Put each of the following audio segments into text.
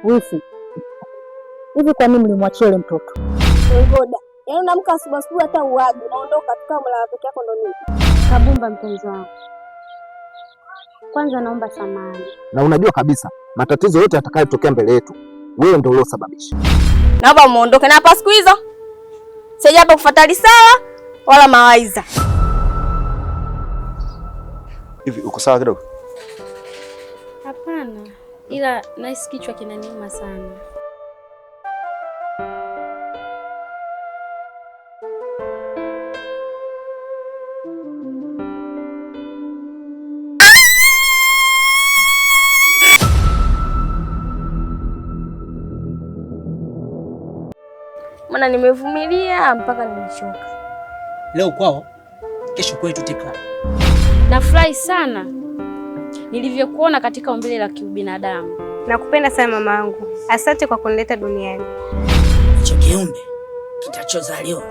Wifi, hivi kwa nini mlimwachia yule mtoto? Ngoda. Yaani unaamka asubuhi asubuhi hata uaje, unaondoka tu kama mlala peke yako ndo nini? Kabumba mpenzi wangu. Kwanza naomba samahani. Na unajua kabisa matatizo yote yatakayotokea mbele yetu wewe ndio uliosababisha. Naomba muondoke na hapa siku hizo. Sija hapa kufuata risala wala mawaidha. Hivi uko sawa kidogo? Hapana, ila nahisi kichwa kinaniuma sana. Maana nimevumilia mpaka nimechoka. Leo kwao, kesho kwetu. Tekla. Nafurahi sana nilivyokuona katika umbile la kiubinadamu. Nakupenda sana mama yangu, asante kwa kunileta duniani. Hicho kiumbe kitachozaliwa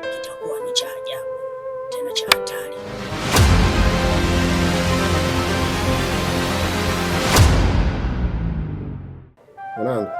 kitakuwa ni cha ajabu tena cha hatari. Mwanangu.